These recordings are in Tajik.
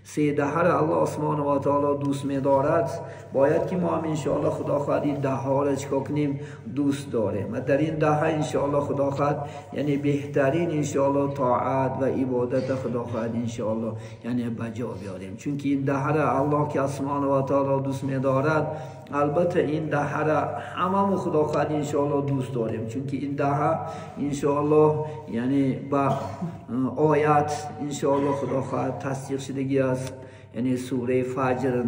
سه دهه را الله سبحانه و تعالی دوست می‌دارد، باید که ما هم انشاءالله خدا خواهد این دهه را چیکار کنیم؟ دوست داریم. و در این دهه انشاءالله خدا خواهد یعنی بهترین انشاءالله طاعت و عبادت خدا خواهد انشاءالله یعنی بجا بیاریم، چون که این دهه را الله که سبحانه و تعالی دوست می‌دارد، البته این دهه را همه خدا خواهد انشاءالله دوست داریم، چون که این دهه انشاءالله یعنی با آیات انشاءالله خدا خواهد تصدیق شدگی است، یعنی سوره فجر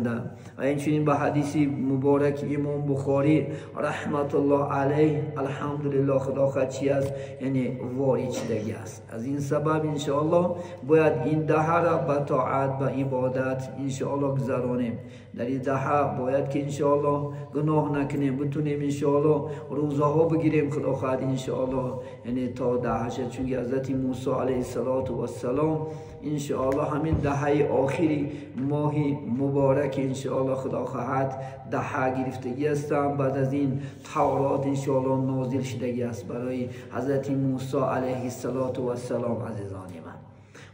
و اینچنین به حدیث مبارک امام بخاری رحمت الله علیه الحمدلله خدا خواهد چی است؟ یعنی وارد شدگی است. از این سبب انشاءالله باید این دهه را به طاعت به عبادت انشاءالله گذرانیم. در این دهه باید که انشاءالله گناه نکنیم، بتونیم انشاءالله روزه ها بگیریم خدا خواهد انشاءالله یعنی تا دهه شد، چون حضرت موسی علیه السلام انشاءالله همین دهه آخری ماه مبارک انشاءالله خدا خواهد دهه گرفتگی هستم. بعد از این تورات انشاءالله نازل شدگی است برای حضرت موسی علیه السلام. عزیزان من،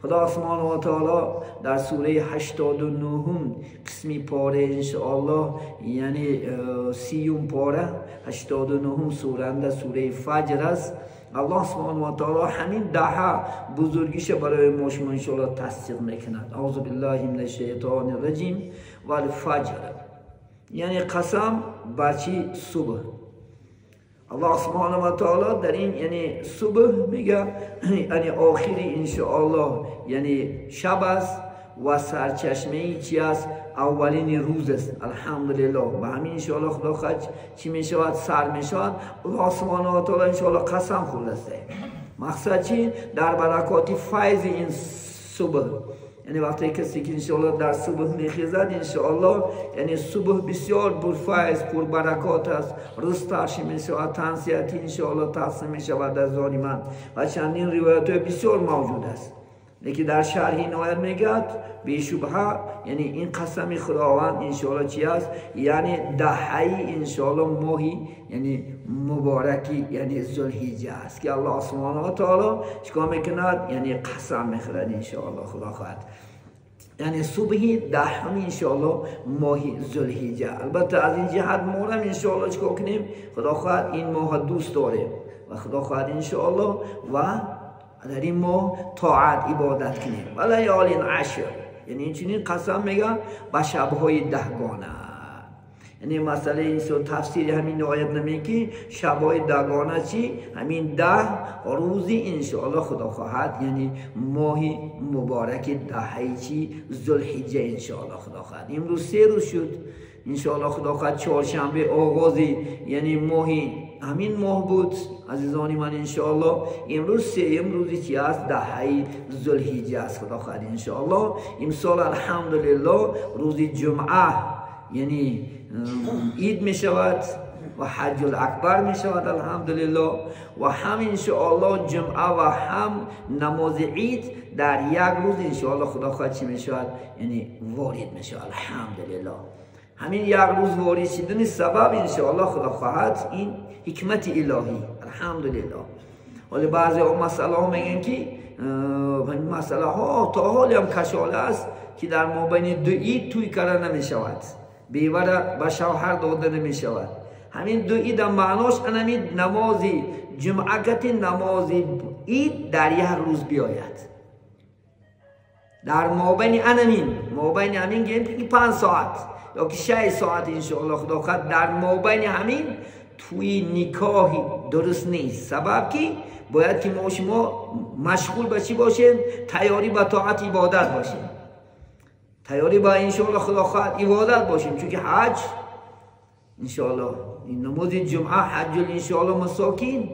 خدا سبحانه و تعالی در سوره 89 قسمی پاره انشاءالله یعنی 30 پاره 89 سوره سوره فجر است. الله سبحانه و تعالی همین دهه بزرگیش برای ما شما انشاءالله تصدیق میکند. اعوذ بالله من الشیطان الرجیم والفجر، یعنی قسم بر چی؟ صبح. الله سبحانه و تعالی در این یعنی صبح میگه، یعنی آخری انشاءالله یعنی شب است و سرچشمه چی است؟ اولین روز است. الحمدلله و همین انشاءالله خدا خواهد چی میشود؟ سر میشود. الله سبحانه و تعالی انشاءالله قسم خورده است. مقصد چی؟ در برکات فیض این صبح، یعنی وقتی کسی که انشاءالله در صبح میخیزد انشاءالله یعنی صبح بسیار پرفیض پربرکات است، رزق ترشی میشود، تنصیحتی انشاءالله تقسیم میشود از آن من و چندین روایت های بسیار موجود است. لیکن در شرح این آیت میگه بی‌شبهه یعنی این قسم خداوند انشاءالله چی است؟ یعنی دهه انشاءالله ماهی یعنی مبارکی یعنی ذوالحجه است که الله سبحانه و تعالی چیکار میکند؟ یعنی قسم میخورد انشاءالله خدا خواهد، یعنی صبحی دهم انشاءالله ماهی ذوالحجه. البته از این جهت ما هم انشاءالله چیکار کنیم؟ خدا خواهد این ماه دوست داریم و خدا خواهد انشاءالله و در این ماه طاعت عبادت کنیم. و لیال عشر یعنی این چنین قسم میگن به شبهای دهگانه، یعنی مسئله این سو تفسیر همین آیت نمی که شبهای دهگانه چی؟ همین 10 روزی انشاءالله خدا خواهد یعنی ماه مبارک دهه چی؟ ذوالحجه انشاءالله خدا خواهد. امروز 3 روز شد انشاءالله خدا خواهد، چهارشنبه آغازی یعنی ماهی همین ماه بود عزیزان من انشاءالله. امروز 3 روزی چی است؟ دهه ذوالحجه است خدا خواهد انشاءالله. امسال الحمدلله روز جمعه یعنی عید می شود و حج الاکبر می شود الحمدلله، و هم انشاءالله جمعه و هم نماز عید در یک روز انشاءالله خدا خواهد چی می شود؟ یعنی وارد می شود الحمدلله. همین یک روز وارد شدن سبب انشاءالله خدا خواهد این حکمت الهی الحمدلله. ولی بعضی ها مسئله ها میگن که این مسئله ها تا حالی هم کشاله است که در مابین دو عید توی کرده نمی شود، بیوه را به شوهر داده نمی شود. همین دو عید هم معناش همین نماز جمعه کت نماز عید در یک روز بیاید، در مابین انمین مابین همین گیم که 5 ساعت یا که 6 ساعت انشاءالله خدا خواهد در مابین همین توی نکاحی درست نیست. سبب که باید که ما شما مشغول به چی باشیم؟ تیاری به طاعت عبادت باشیم، تیاری به انشاءالله خدا خواهد عبادت باشیم، چون که حج انشاءالله این نماز جمعه حج انشاءالله مساکین،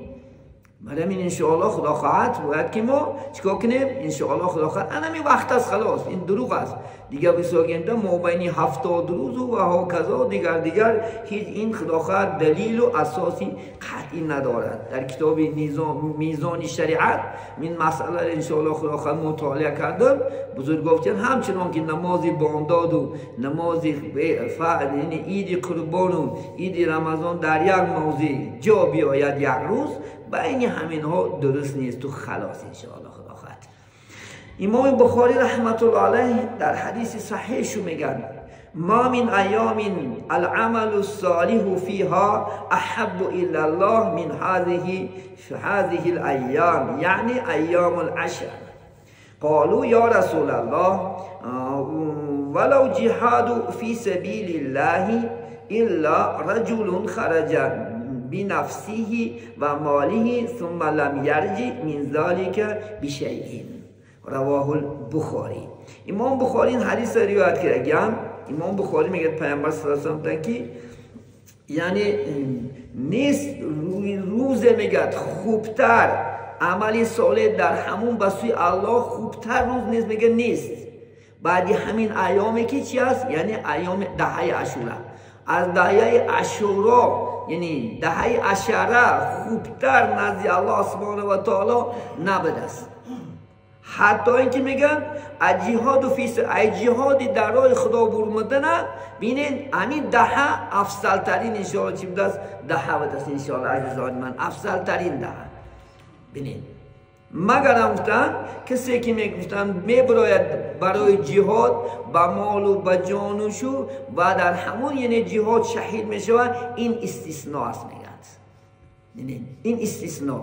برای انشاءالله خدا خواهد باید که ما چیکار کنیم؟ انشاءالله خدا خواهد انمی وقت است خلاص، این دروغ است دیگه. بساگنده مابین 70 روز و هکذا دیگر هیچ این خدا خواهد دلیل و اساسی قطعی ندارد. در کتاب میزان شریعت این مسئله انشاءالله خدا خواهد مطالعه کردم، بزرگ گفتن همچنان که نماز بامداد و نماز یعنی عید قربان و عید رمضان در یک موضع جا بیاید یک روز، بین همین ها درست نیست تو خلاص انشاءالله خدا خواهد. امام بخاری رحمت الله علیه در حدیث صحیح شو میگن ما من ایام العمل الصالح فيها احب الى الله من هذه الايام، یعنی ایام العشر. قالوا یا رسول الله ولو جهاد في سبيل الله الا رجل خرج بنفسه وماله ثم لم يرجع من ذلك بشيء. رواه البخاری. امام بخاری این حدیث روایت کردن. امام بخاری میگه پیامبر صلی الله علیه و سلم که یعنی نیست روز میگه خوبتر عملی صالح در همون بسوی الله خوبتر روز نیست، میگه نیست. بعدی همین ایامی که چی است؟ یعنی ایام دهه عاشورا. از دهه عاشورا یعنی دهه عشره خوبتر نزد الله سبحانه و تعالی نبوده است. حتی اینکه میگن از جهاد فی از جهاد در راه خدا برمدن، ببینین همین دهه افضل ترین ان شاء الله چی بوده است؟ دهه بوده است ان شاء الله عزیزان من، افضل ترین دهه. ببینین مگر گفتن کسی که میگفتن میبراید برای جهاد با مال و با جان و شو و در همون یعنی جهاد شهید میشود، این استثناء است میگن. یعنی این استثناء،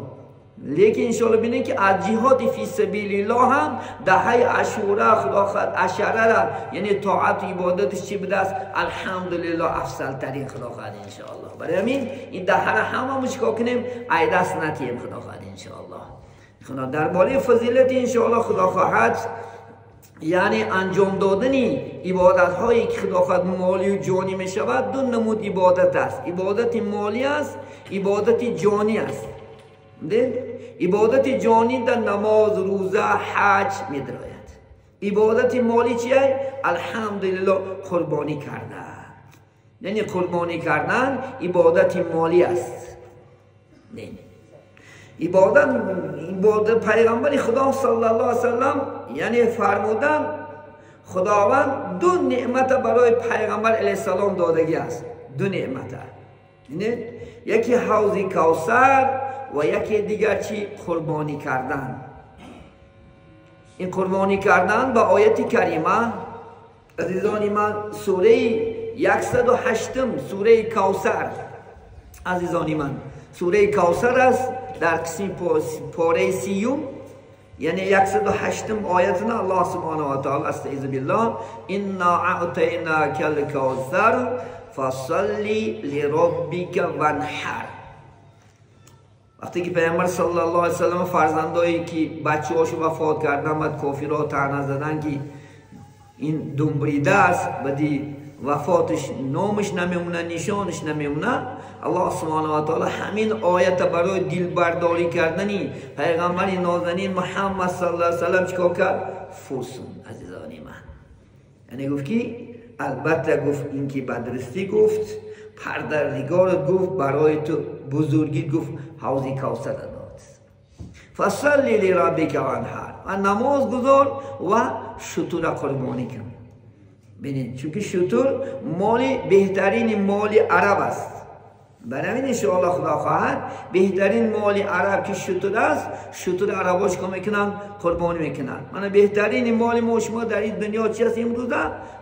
لیکن انشاءالله ببینید که از جهاد فی سبیل الله هم دهه عاشورا خدا خواهد عشره را یعنی طاعت و عبادتش چی بوده است؟ الحمدلله افضل ترین خدا خواهد انشاءالله. برای همین این دهه را همه چیکار کنیم؟ ای دست نتیم خدا خواهد انشاءالله. خدا درباره فضیلت انشاءالله خدا خواهد یعنی انجام دادن عبادت هایی که خدا خواهد مالی و جانی می شود، دو نمود عبادت است. عبادت مالی است، عبادت جانی است. عبادت جانی در نماز، روزه، حج می درآید. عبادت مالی چیه؟ الحمدلله قربانی کردن. یعنی قربانی کردن عبادت مالی است. نه عبادت پیغمبر خدا صلی الله علیه و سلم یعنی فرمودن خداوند دو نعمت برای پیغمبر علیه السلام دادگی است. دو نعمت، یعنی یکی حوض کوثر و یکی دیگر چی؟ قربانی کردن. این قربانی کردن با آیت کریمه عزیزان من سوره 108 سوره کوثر، عزیزان من سوره کوثر است در قسم پاره سیوم، یعنی 108 آیتنا الله سبحانه و تعالی استعیذ بالله انا اعطیناک الکوثر فصلی لربک وانحر. وقتی که پیامبر صلی الله علیه و سلم فرزندایی که بچه‌هاشو وفات کردن بعد کافرها طعنه زدن که این دنبریده است بعدی وفاتش نامش نمیمونه نشانش نمیمونه، الله سبحانه و تعالی همین آیت برای دلبرداری کردنی پیغمبر نازنین محمد صلی الله علیه و سلم چیکار کرد؟ فرسون عزیزان من. یعنی گفت که البته گفت این که بدرستی گفت پروردگارت گفت برای تو بزرگی گفت حوض کوثر داد. فصلی لربک وانحر، و نماز گذار و شتر قربانی کن. ببینید چون که شتر مال بهترین مال عرب است. برای همین انشاءالله خدا خواهد بهترین مال عرب که شتر است، شتر عربا چیکار میکنن؟ قربانی میکنن. من بهترین مال ما شما در این دنیا چی است امروزه؟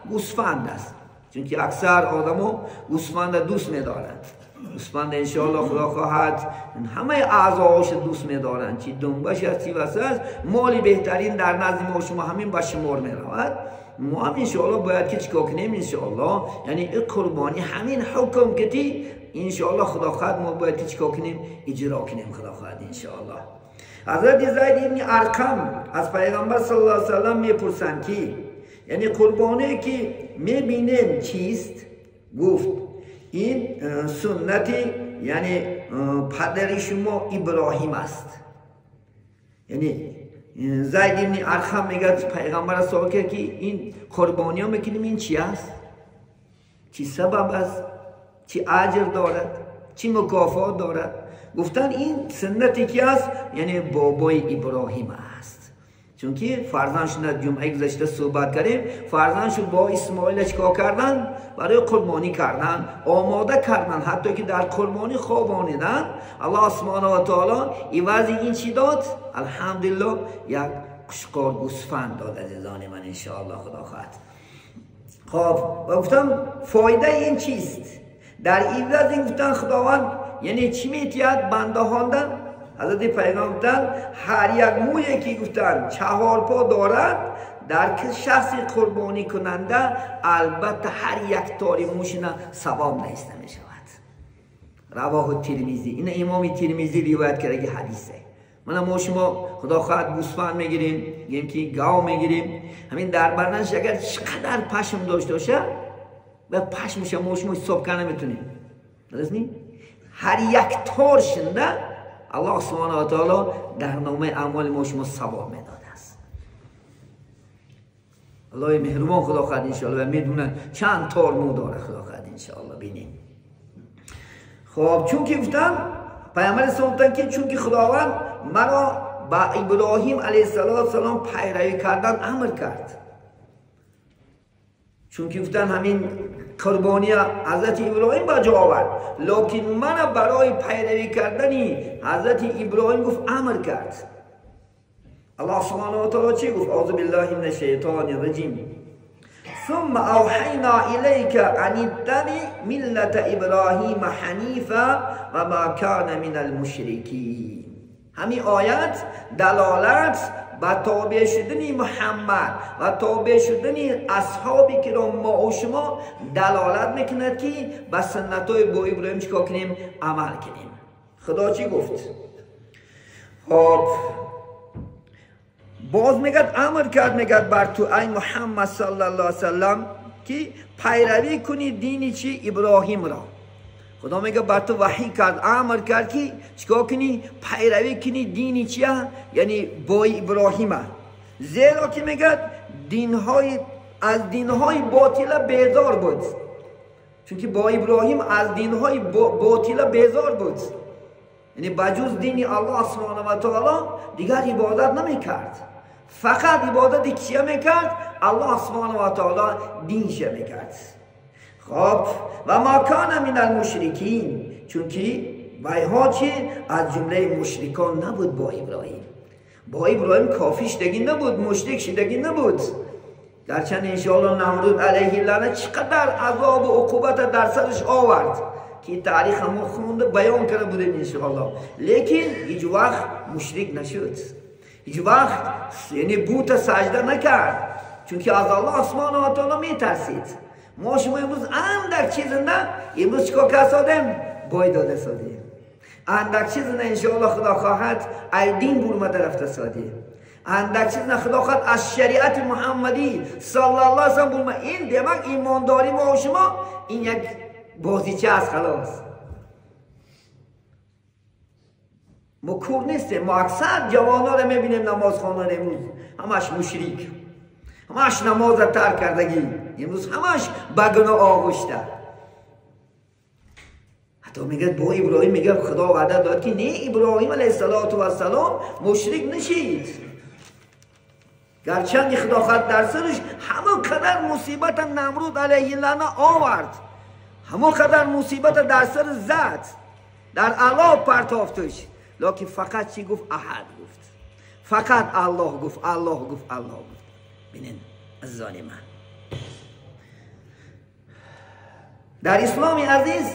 گوسفند است. چون که اکثر آدمو گوسفند دوست میدارند. گوسفند انشاءالله خدا خواهد همه اعضاش دوست میدارند، چی دنبش است چی واسه است، مال بهترین در نزد ما شما همین به شمار میرود. ما هم انشاءالله باید که چیکار کنیم انشاءالله، یعنی این قربانی همین حکم که تی انشاءالله خدا خواهد ما باید که چیکار کنیم؟ اجرا کنیم خدا خواهد انشاءالله. حضرت زید ابن ارقم از پیغمبر صلی الله علیه و سلم میپرسند که یعنی قربانی که میبینیم چیست؟ گفت این سنت یعنی پدر شما ابراهیم است. یعنی زید ابن ارقم میگه پیغمبر سوال کرد که این قربانی ها میکنیم این چی است؟ چی سبب است؟ چی اجر دارد؟ چی مکافات دارد؟ گفتن این سنتی که است یعنی بابای ابراهیم است. چون که فرزندشون در جمعه گذشته صحبت کردیم، فرزندشون با اسماعیل چیکار کردن؟ برای قربانی کردن آماده کردن، حتی که در قربانی خوابانیدن. الله سبحانه و تعالی عوض این چی داد؟ الحمدلله یک قشقار گوسفند داد عزیزان من انشاءالله خدا خواهد. خب و گفتم فایده این چیست؟ در عوض این گفتن خداوند یعنی چی میتید بنده هاندن؟ حضرت پیغمبر گفتن هر یک مویی که گفتن چهار پا دارد در که شخصی قربانی کننده البته هر یک تاری موشنا ثواب نیست می شود. رواه ترمذی. این امام ترمذی روایت کرده که حدیثه. من ما شما خدا خواهد گوسفند میگیریم، میگیم که گاو میگیریم، همین در بدنش اگر چقدر پشم داشته باشه و پشمش ما شما حساب کنه نمیتونیم. درست نی؟ هر یک تارشنده الله سبحانه و تعالی در نامه اعمال ما شما ثواب میداده است. الله مهربان خدا خواهد انشاءالله و میدونه چند تار مو داره خدا خواهد انشاءالله بینیم. خب چون که گفتم پیامبر اسلام گفتن که چون که خداوند مرا با ابراهیم علیه السلام پیروی کردن امر کرد. چون که گفتن همین قربانی حضرت ابراهیم با جا آورد، لکن من برای پیروی کردنی حضرت ابراهیم گفت امر کرد. الله سبحانه و تعالی چی گفت؟ اعوذ بالله من الشیطان الرجیم. ثم اوحینا الیک ان اتبع ملت ابراهیم حنیفا و ما کان من المشرکین. همین آیت دلالت به تابع شدن محمد و تابع شدن اصحابی که ما و شما دلالت میکند که به سنت‌های با ابراهیم چیکار کنیم؟ عمل کنیم. خدا چی گفت؟ خب باز میگد امر کرد، میگد بر تو ای محمد صلی الله علیه وسلم که پیروی کنی دینی چی؟ ابراهیم را. خدا میگه بر تو وحی کرد، امر کرد که چیکار کنی؟ پیروی کنی دینی چیه؟ یعنی بای ابراهیمه. زیرا که میگه دینهای از دینهای باطله بیزار بود. چون که با ابراهیم از دینهای باطله بیزار بود. یعنی بجز دین الله سبحانه و تعالی دیگر عبادت نمیکرد. فقط عبادت کیه میکرد؟ الله سبحانه و تعالی دینشه میکرد. خب و ما کان من المشرکین، چون که ویها چی؟ از جمله مشرکان نبود با ابراهیم. با ابراهیم کافی شدگی نبود، مشرک شدگی نبود. گرچند انشاءالله نمرود علیه لعنه چقدر عذاب و عقوبت در سرش آورد که تاریخ همون خونده بیان کرده بودیم انشاءالله، لیکن هیچ وقت مشرک نشد، هیچ وقت یعنی بوت سجده نکرد، چون که از الله سبحانه و تعالی میترسید. ما شما امروز اندک چیز نه، امروز چیکار کردیم؟ بای داده سادیم. اندک چیز نه انشاءالله خدا خواهد از دین برمده رفته سادیم. اندک چیز نه خدا خواهد از شریعت محمدی صلی الله علیه و سلم برمده. این demak ایمانداری ما و شما این یک بازیچه است خلاص. ما کور نیستیم. ما اکثر جوان‌ها رو میبینیم نمازخوانان امروز همش مشرک، همش نماز ترک کردگی، امروز همش به گناه آغشته. حتی میگه با ابراهیم میگه خدا وعده داد که نه ابراهیم علیه السلام مشرک نشید. گرچند خدا خواهد در سرش همون قدر مصیبت نمرود علیه لعنه آورد، همون قدر مصیبت در سر زد، در الله پرتافتش، لکن فقط چی گفت؟ احد گفت، فقط الله گفت، الله گفت، الله گفت. ببینین عزیزان من، در اسلام عزیز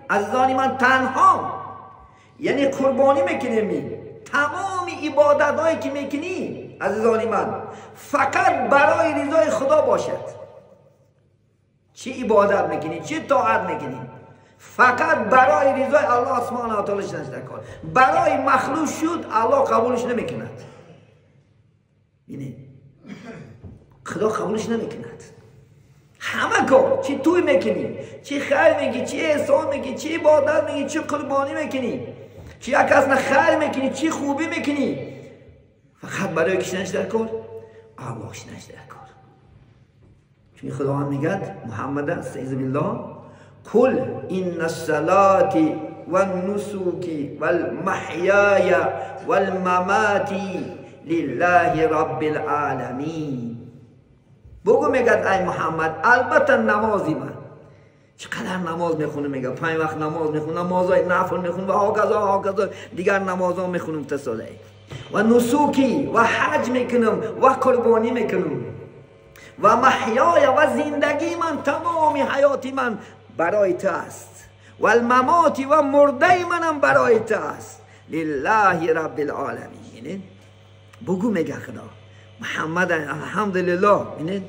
عزیزان من تنها یعنی قربانی میکنیم، تمام عبادت هایی که میکنی عزیزان من فقط برای رضای خدا باشد. چی عبادت میکنی، چی طاعت میکنی، فقط برای رضای الله سبحانه و تعالی شدن کار. برای مخلوق شد الله قبولش نمیکند. ببینید خدا قبولش نمیکند. همه کار چی توی میکنی، چی خیر میگی، چی احسان میگی، چی عبادت میگی، چی قربانی میکنی، چی یک از خیر میکنی، چی خوبی میکنی، فقط برای کشنش در کار الله شنش در کار. چون خداوند میگه محمد استعیذ بالله قل ان الصلاة والنسك والمحیای والممات لله رب العالمین. بگو میگه ای محمد البته نمازی من، چقدر نماز میخونه، میگه 5 وقت نماز میخونه، نمازهای نفل میخونه و هاکذا هاکذا دیگر نمازها میخونم تساله. و نسوکی و حج میکنم و قربانی میکنم و محیای و زندگی من، تمام حیات من برای تو است، و الممات و مرده منم برای تو است، لله رب العالمین. بگو میگه خدا محمد الحمدلله.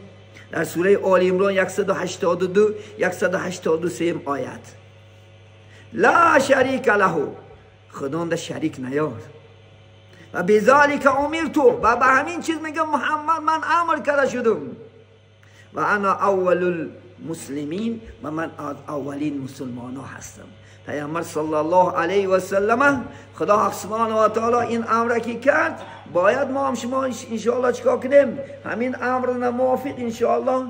در سوره آل عمران 182 183 آیت، لا شریک له، خدا شریک نیار، و بذالک امرت، و به همین چیز میگه محمد من امر کرده شدم، و انا اول المسلمین، و من از اولین مسلمان ها هستم. پیامبر صلی الله علیه و سلم خدا حق سبحانه و تعالی این امر که کرد، باید ما هم شما انشاءالله چیکار کنیم؟ همین امر رو موافق انشاءالله.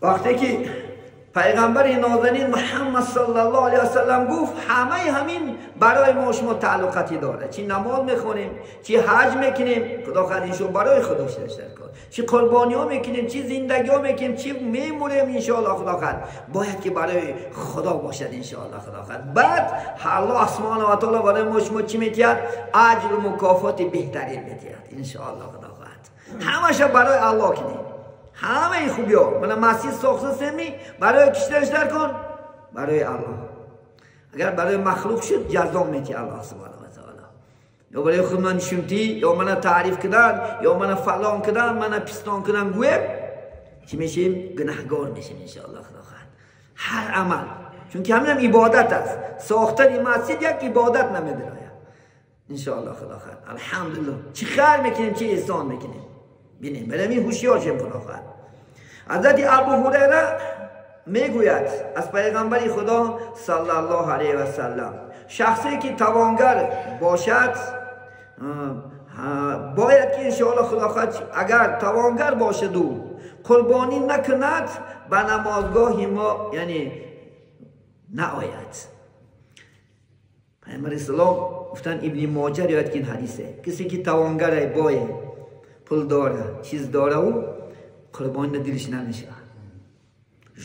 وقتی که پیغمبر نازنین محمد صلی الله علیه و سلم گفت، همه همین برای ما شما تعلقاتی داره، چی نماز میخونیم، چی حج میکنیم، خدا خواهد این برای خدا شده کار، چی قربانی ها میکنیم، چی زندگی ها میکنیم، چی میموریم انشاءالله خدا خواهد، باید که برای خدا باشد انشاءالله خدا خواهد. بعد الله سبحانه و تعالی برای ما شما چی میتید؟ اجر و مکافات بهترین میتید انشاءالله خدا خواهد. همش برای الله کنیم، همه خوبی ها. من مسجد ساخته سمی برای کشتنش در کن، برای الله. اگر برای مخلوق شد جزا میتی الله سبحانه و تعالی، یا برای خود من نشونتی، یا من تعریف کردن، یا من فلان کردن، من پستان کردن، گویم چی میشیم؟ گناهگار میشیم انشاءالله خدا خواهد. هر عمل، چون که همین هم عبادت است، ساختن مسجد یک عبادت نمیداره انشاءالله خدا خواهد. الحمدلله چی خیر میکنیم، چی احسان میکنیم، بینیم برای این هوشیار شیم خدا خواهد. حضرت ابو هریره میگوید از پیغمبر خدا صلی الله علیه و سلم، شخصی که توانگر باشد باید که انشاءالله خدا خواهد اگر توانگر باشد و قربانی نکند به نمازگاه ما یعنی نآید. پیغمبر اسلام گفتن، ابن ماجه روایت که این حدیثه، کسی که توانگر باید پول داره چیز داره و قربانی دلش نمیشه،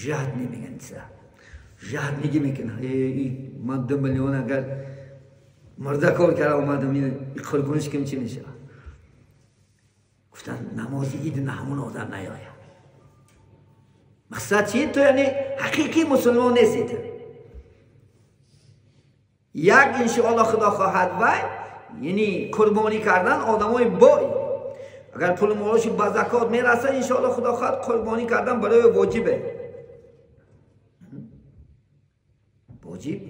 جهد نمیگن، جهد میگه میکنه من 2 میلیون اگر مرده کار کرده اومدم این قربانیش کم چی میشه؟ گفتن نماز عید نه همون آدم نیاید. مقصد چیه؟ تو یعنی حقیقی مسلمان نیستی. یک انشاءالله خدا خواهد وای یعنی قربانی کردن آدمای بای، اگر پول مالش به زکات میرسه انشاءالله خدا خواهد قربانی کردن برای واجبه، واجب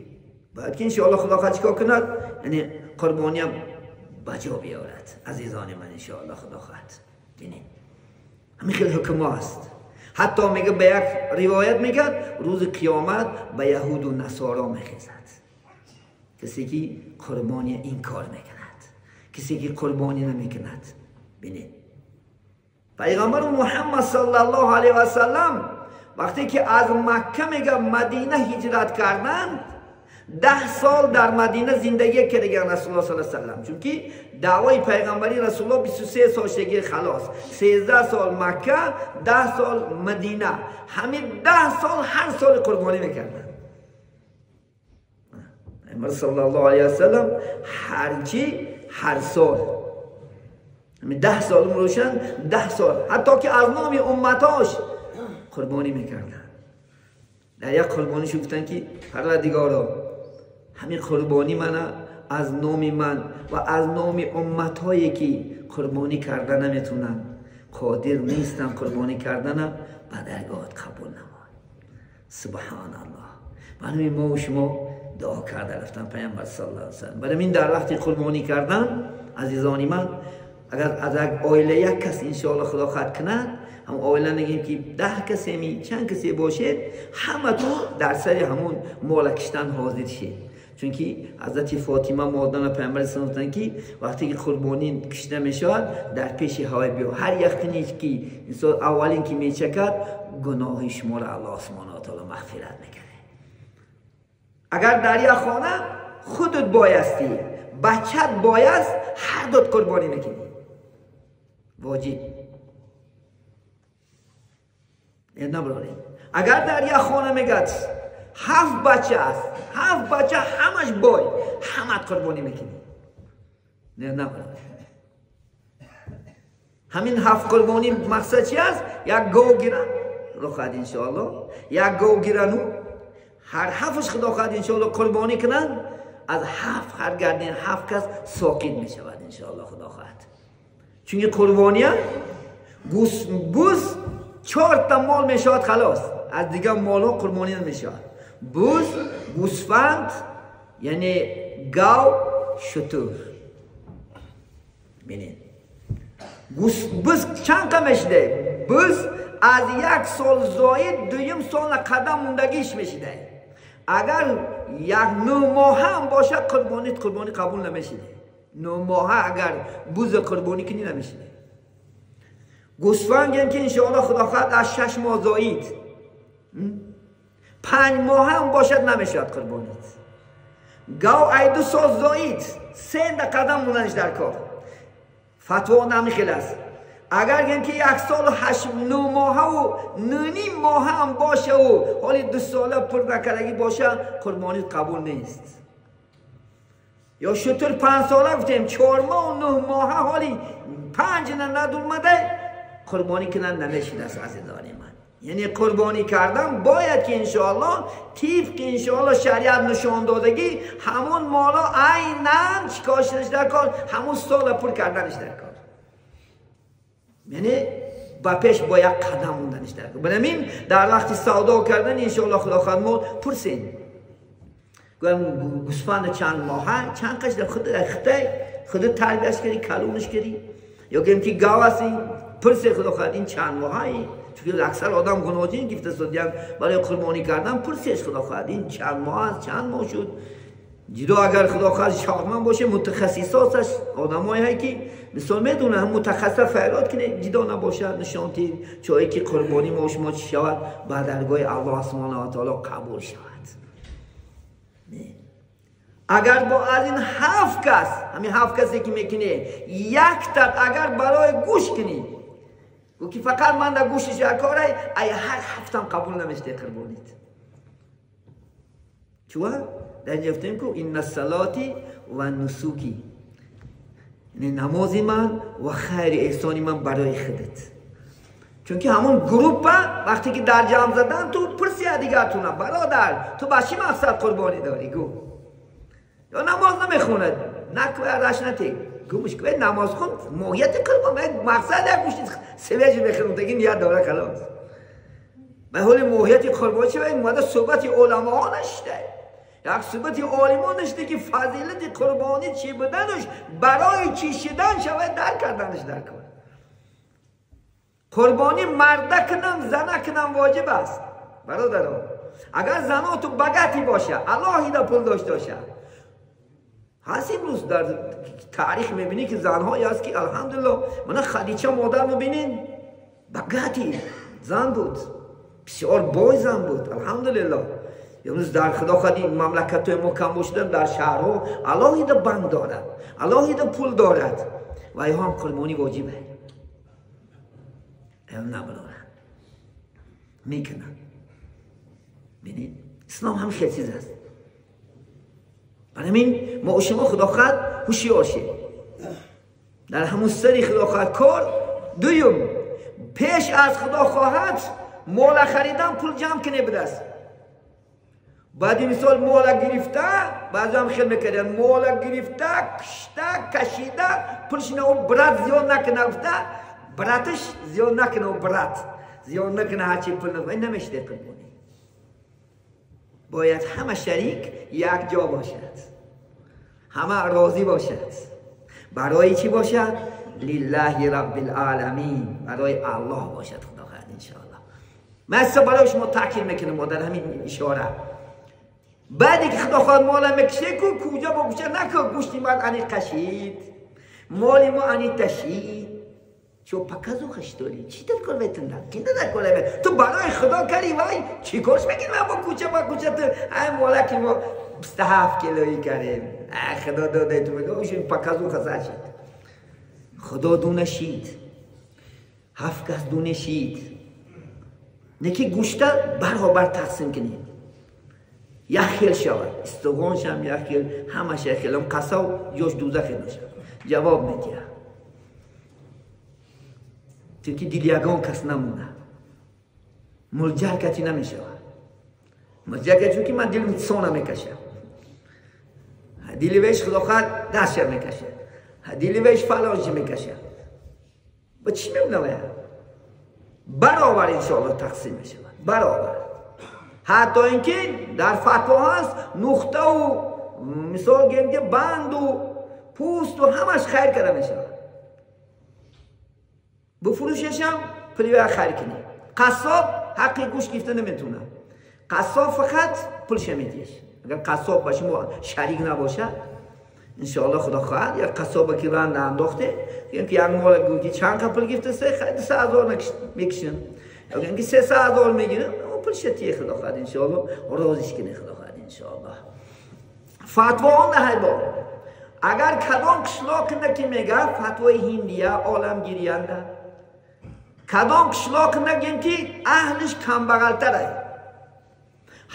باید که انشاءالله خدا خواهد چیکار کند؟ یعنی قربانی هم بجا بیارد. عزیزان من انشاءالله خدا خواهد بینید همین خیلی حکم است. حتی میگه به یک روایت میگه روز قیامت به یهود و نصارا میخیزد کسی که قربانی این کار میکند، کسی که قربانی نمیکند. بینید پیغمبر محمد صلی الله علیه و سلم وقتی که از مکه میگه مدینه هجرت کردند، 10 سال در مدینه زندگی کردن رسول الله صلی الله علیه و سلم، چون که دعوای پیغمبری رسول الله 23 سالگی خلاص، 13 سال مکه، 10 سال مدینه، همین 10 سال هر سال قربانی میکردن. پیغمبر صلی الله علیه و سلم هرچی هر سال 10 سال روشن، 10 سال حتی که از نام امتاش قربانی میکردن. در یک قربانیش گفتن که پروردگارا همین قربانی من از نام من و از نام امتهایی که قربانی کردن نمیتونن، قادر نیستن قربانی کردن، به درگاهت قبول نمای. سبحان الله. برای ما و شما دعا کرده رفتن پیامبر صلی الله علیه و سلم. برای این در وقت قربانی کردن عزیزان من، اگر از یک عائله یک کس انشاءالله خدا خواهد کند، هم عائله نگیم که 10 کسی چند کسی باشید، همه تو در سر همون مال کشتن حاضر شید. چون که حضرت فاطمه مادر پیامبر اسلام گفتن که وقتی که قربانی کشته میشود در پیش هوای بیا، هر یقینی که انسان اولین که میچکد گناه شما را الله سبحانه و تعالی مغفرت میکنه. اگر در یک خانه خودت بایستی، بچت بایست، هر دوت قربانی میکنی، واجب. نبراریم. اگر در یک خانه میگد 7 بچه است، 7 بچه همش بای، همت قربانی میکنی. نه نبراریم. همین 7 قربانی مقصد چی است؟ یک گاو گیرن خدا خواهد انشاءالله، یک گاو گیرن و هر 7ش خدا خواهد انشاءالله قربانی کنن، از 7 هر گردن 7 کس ساقط میشود انشاءالله خدا خواهد. چون قربانی بوز 4 تا مال میشود خلاص، از دیگه مال ها قربانی نمیشود. بوز، گوسفند، یعنی گاو، شتر. ببینید بز چند تا میشده؟ بز از 1 سال زاید دویم سال قدم موندگیش میشده. اگر 9 ماه هم باشه قربانی قبول نمیشده. 9 ماه اگر بز قربانی کنی نمیشده. گوسفند که انشاءالله خدا خواهد از 6 ماه زایید 5 ماه هم باشد نمیشد قربانیت. گاو ای 2 سال زایید 3 قدم موندنش در کار. فتوا نمیخیل است. اگر گیم که 1 سال و 8 9 ماه و 9.5 ماه هم باشه و حالی 2 ساله پر نکردگی باشه قربانی قبول نیست. یا شتر 5 ساله گفتیم 4 ماه و 9 ماه حالی 5 ندومده قربانی کنن نمیشید است عزیزان من. یعنی قربانی کردن باید که انشاءالله طبق انشاءالله شریعت نشان دادگی همون مالا عینا چیکار شدنش در کار، همون سال پر کردنش در کار، یعنی با پیش با یک قدم موندنش در کار. بنابراین در وقتی سودا کردن انشاءالله خدا خواهد ما پرسین گویم گوسفند چند ماهه چند قش در خود خود تربیتش کردی کلونش کردی، یا گویم که گاو هستی پرسه خدا خواهد این چند ماهه، چون اکثر آدم گناهین گفته سودیم برای قربانی کردن پرسش خدا خواهد این چند ماه است چند ماه شد. جدا اگر خدا خواهد شاغمن باشه متخصصاتش آدمایی هایی که مثال میدونه هم متخصص فریاد کنه جدا نباشه نشانتین چایی که قربانی ما شما چی شود به درگاه الله سبحانه و تعالی قبول شود. اگر با از این 7 کس، همین 7 کسی که میکنه یک تا اگر برای گوش کنی گو که فقط من در گوشش کاره ای هر 7 هم قبول نمیشه قربانیت. چون در اینجا گفتیم که این الصلاتی و نسوکی، یعنی نماز من و خیر احسانی من برای خودت. چون که همون گروپ وقتی که در جمع زدن تو پرسی دیگرتونه برادر تو با چی مقصد قربانی داری گو، یا نماز نمیخونه نکوه رش نتی گمش که نماز خون ماهیت قربان مقصد یک گوشت سویج میخورم دیگه نیت داره خلاص. به حال ماهیت قربانی چه اومده صحبت علما ها نشده، یک صحبت عالمان نشده که فضیلت قربانی چی بودنش برای چی شدن شود در کردنش در کار. قربانی مرده کنم زنه کنم واجب است برادران. اگر زنا تو بگتی باشه الله پول داشته باشه، هست امروز در تاریخ میبینی که زنهایی هست که الحمدلله من خدیجه مادر میبینین بگتی زن بود، بسیار بای زن بود الحمدلله. امروز در خدا خواهد مملکت های ما کم باشدن در شهرها الله بانک دارد الله پول دارد و ایها هم قربانی واجبه نبرارن میکنن. ببینید اسلام هم خیلی چیز است. برای ما و شما خدا خواهد هوشیار شیم در همون سری خدا خواهد کار. دویم پیش از خدا خواهد مال خریدن پول جمع کنه بدست. بعد مثال مال گرفته بعضی هم خیلی میکردن مال گرفته کشته کشیده پولش نه اون برات زیاد نکنه گفته براتش زیاد نکنه و برات زیاد نکنه هرچی پول نکنه این نمیشه قربانی. باید همه شریک یک جا باشد، همه راضی باشد. برای چی باشد؟ لله رب العالمین، برای الله باشد خدا خواهد انشاءالله. من برای شما تاکید میکنم مادر همین اشاره. بعدی که خدا خواهد مال میکشه کو کجا با کوچه نکن گوشتی من انی قشید مال ما انی تشید چو پکازو خشتولی چی در کار بیتن کی در کار بیتن تو برای خدا کاری وای چی کارش میکنی من با کوچه با کوچه تو ای مالا که ما 27 کیلویی کردیم خدا داده تو میگه اوش پکازو خزاشید خدا دونشید 7 کس دونشید. Неки гӯшта баробар тақсим кунем. Як хел шавад. Истиғоншам як хел, ҳамаш як хел. Қассоб ҷош дӯзахе мешавад. Ҷавоб медиҳад. Чунки дили ягон кас намонад. Мулҷар кати намешавад. Мулҷар кати чунки ман дилам сона мекашам. Дили веш худо хоҳад дастша мекашад. Дили веш фалончи мекашад. Ба чӣ мемонад? Баробар иншоаллоҳ тақсим мешавад. Баробар. Ҳатто инки дар фатво ҳаст нуқтаву мисол гӯем ки банду пӯсту ҳамаш хайр карда мешавад. Бифурӯшашам пули хайр кунӣ. Қассоб ҳаққи гӯшт гирифта наметавонад. Қассоб фақат пулша медиҳад. Агар қассоб ба шумо шарик набошад, иншоаллоҳ худо хоҳад як қассоба ки ранда андохте, гӯем ки як мола гӯ ки чанд қа пул гирифта, 200,000 мекишам. Ё гӯем ки 300,000 мегирам, пулша тие худо хоҳад иншоаллоҳ, розиш кунӣ худо хоҳад иншоаллоҳ. Фатво он наҳай бо. Агар кадом қишлоқинда ки мегӯяд фатвои ҳиндия оламгириянда, кадом қишлоқинда гӯем ки аҳлиш камбағалтарай,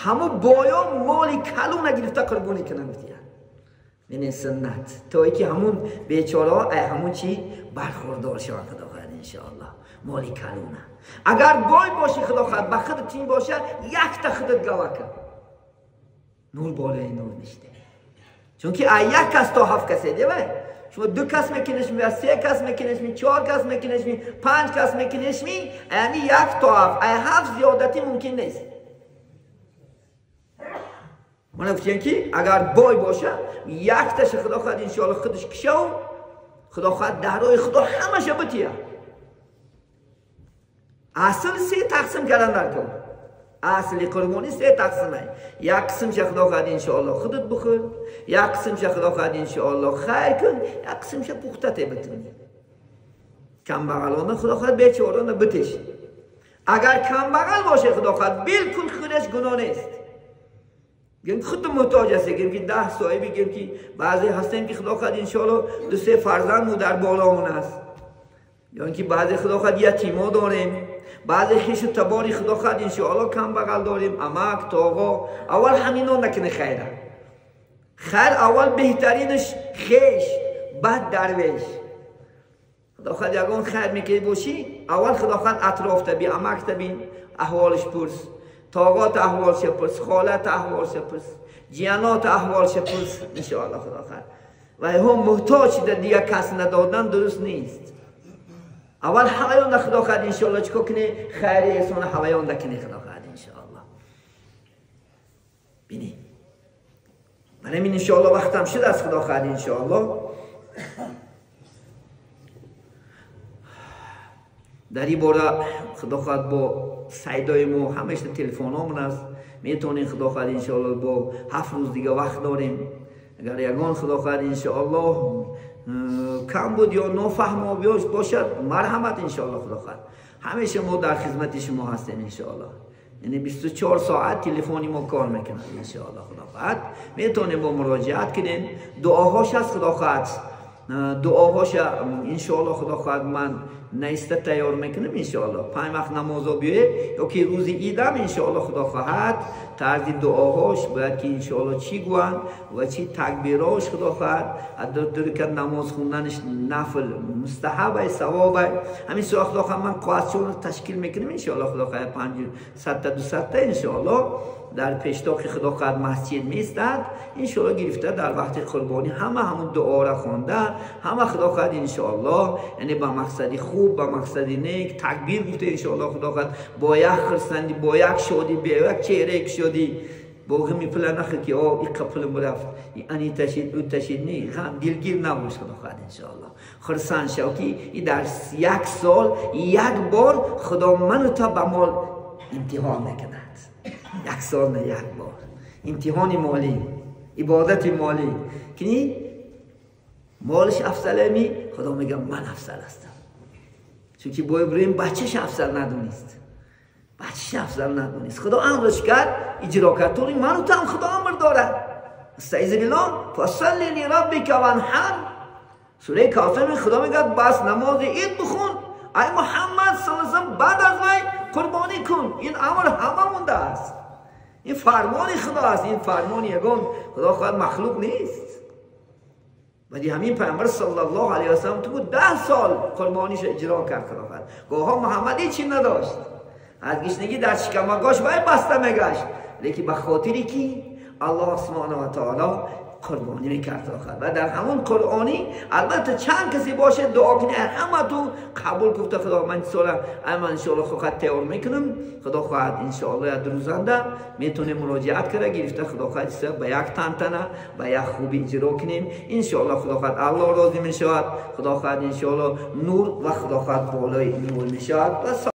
ҳаму боё моли калуна гирифта қурбонӣ кунанд гуфтиянд. Бинед суннат, то ки ҳамун бечораҳо ай ҳамун чӣ бархӯрдор шаванд худо хоҳад иншоаллоҳ. Моли калуна. Агар бой бошӣ худо хоҳад ба худат тин боша, якта худат гава кун. Нур болои нур ниште. Чунки ай як кас то ҳафт касе девай. Шумо ду кас мекунешми, се кас мекунешми, чор кас мекунешми, панҷ кас мекунешми, яъни як то ҳафт, ай ҳафт зиёдатӣ мумкин нест. Мана гуфтем ки агар бой боша, якташа худо хоҳад иншоаллоҳ худаш кишаву худо хоҳад дар роҳи худо ҳамаша бития. Асл се тақсим кардан дар кор. Асли қурбонӣ се тақсимай. Як қисмша худо хоҳад иншоаллоҳ худат бихӯр, як қисмша худо хоҳад иншоаллоҳ хайр кун, як қисмша пухта те битунӣ. Камбағалона худо хоҳад бечорона битеш. Агар камбағал боше худо хоҳад билкул худаш гуноҳ нест. Гӯем ки худ муҳтоҷ ҳастем, гӯем ки 10 соҳиби, гӯем ки баъзе ҳастем ки худо хоҳад иншоаллоҳ 2-3 фарзанд дар болоамон аст. Ё ин ки баъзе худо хоҳад ятимо дорем, баъзе хешу табори худо хоҳад иншоаллоҳ камбағал дорем, амак, тоғо. Аввал ҳамино накунӣ хайра. Хайр аввал беҳтаринаш хеш, баъд дарвеш. Худо хоҳад ягон хайр мекунӣ бошӣ, аввал худо хоҳад атрофта би, амакта бин, аҳволаш пурс, тоғот аҳволша пурс, холат аҳволша пурс, ҷиянот аҳволша пурс, иншоаллоҳ худо хоҳад. Ва ҳо муҳтоҷ шуда дигар кас надодан дуруст нест. Аввал ҳаваёнда худо хоҳад иншоаллоҳ чӣ кор кунӣ? Хайри эҳсона ҳаваёнда кунӣ худо хоҳад иншоаллоҳ. Бинӣ. Ман ҳамин иншоаллоҳ вақтам шудааст худо хоҳад иншоаллоҳ. Дар ин бора худо хоҳад бо сайдои мо ҳамаша телефонҳомон аст. Метавонем худо хоҳад иншоаллоҳ бо 7 рӯз дига вақт дорем. Агар ягон худо хоҳад иншоаллоҳ кам буд ё нофаҳмо бошад, марҳамат иншоаллоҳ худо хоҳад. Ҳамеша мо дар хизмати шумо ҳастем иншоаллоҳ. Яъне 24 соат телефони мо кор мекунад иншоаллоҳ худо хоҳад. Метавонем бо муроҷиат кунем. Дуоҳош аст худо хоҳад. Дуоҳоша иншоаллоҳ худо хоҳад ман наиста тайёр мекунам иншоаллоҳ. 5 вақт намозо биёед ё ки рӯзи идам иншоаллоҳ худо хоҳад тарзи дуоҳош бояд ки иншоаллоҳ чӣ гӯянд ва чӣ такбирош худо хоҳад. Ду ракат намоз хонданаш нафл мустаҳаб савоб. Ҳамин сура худо хоҳад ман қоғазчонро ташкил мекунам иншоаллоҳ худо хоҳад 500 та 200 та иншоаллоҳ дар пештоқи худо хоҳад масҷид меистад иншоаллоҳ гирифта дар вақти қурбонӣ ҳама ҳамун дуоро хонда ҳама худо хоҳад иншоаллоҳ, яъне ба мақсади хуб, ба мақсади нек такбир гуфта иншоаллоҳ худо хоҳад бо як хурсандӣ, бо як шодӣ, бо як чеҳраи кушодӣ, бо ғами пула нахӯр ки о иққа пулим рафт, ани ташид, ӯ ташид, не, ғам дилгир набош худо хоҳад иншоаллоҳ. Хурсанд шав ки и дар як сол як бор худо ману то ба мол имтиҳон мекунад. Як сол не, як бор. Имтиҳони молӣ, ибодати молӣ. Кини молиш афзалами, худо мегӯяд ман афзал ҳастам. Чунки бо Иброҳим бачааш афзал надонист. Бачааш афзал надонист. Худо амрш кард, иҷро кард. Тури ману ту ҳам худо амр дорад. Астаизу биллоҳ, фасалли лираббика ванҳар. Сураи Кавсар худо мегӯяд бас намози ид бихун, ای محمد صلی الله علیه و بعد از وی قربانی کن. این امر همه مونده است، این فرمان خدا است، این فرمان یگان خدا خواهد مخلوق نیست. ولی همین پیامبر صلی الله علیه و سلم تو 10 سال قربانیش اجرا کرد. خدا خواهد گاها محمد هیچی نداشت، از گشنگی در شکمگاش وای بسته میگشت، لیکن به خاطری که الله سبحانه و تعالی قربانی میکرد. و در همون قرآنی البته چند کسی باشه دعا کنه همه تو قبول گفته خدا من سال من انشاءالله خواهد تیار میکنم، خدا خواهد انشاءالله دروزنده میتونه مراجعت کرده گرفته خدا خواهد به یک تنتنه به یک خوبی اجرا کنیم انشاءالله. خدا خواهد الله راضی میشود، خدا خواهد انشاءالله نور و خدا خواهد بالای نور میشود.